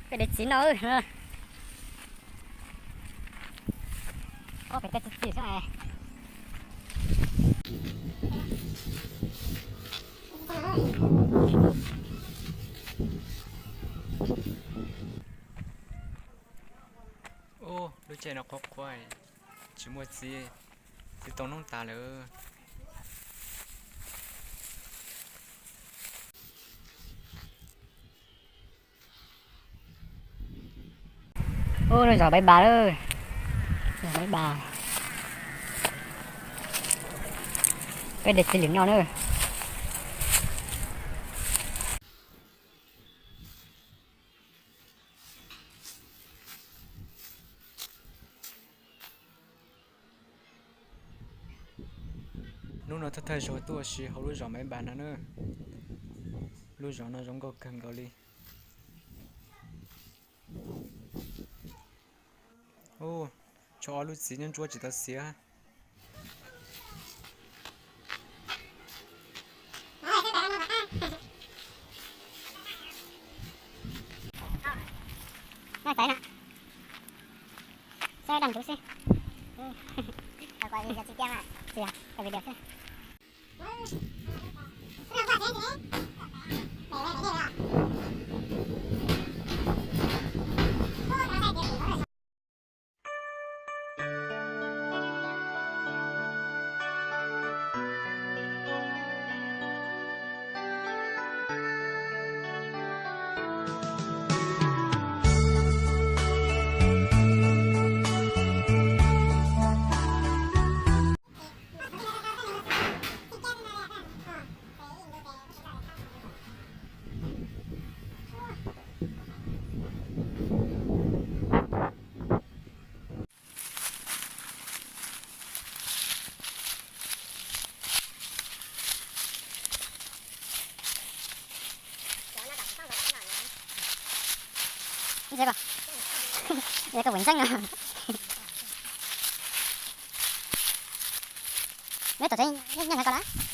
Peb de txiv no. Ob pem tej txiv txiv xwb. Ub, lub caij no qhuav qhuav, tsis muaj txiv, txiv tau noob tas lawm. Ub, lub zos Maiv Npas lawm. Zos Maiv Npas. Peb de txiv lwm no na. Hnub no thawj thawj zaug tuaj ua si hauv lub zos Maiv Npas no na. Lub zos no zoo nkauj kawg nkaus li. Ub, tshuav ob lub txiv ntsuab ntsuab tsis tau xiav. Saib daj ntub xwb. Tsis yog, tau video xwb. Ntse koj, ntse koj puas ntseeb no. Neb tuaj tsev nyob nyob koj lawm.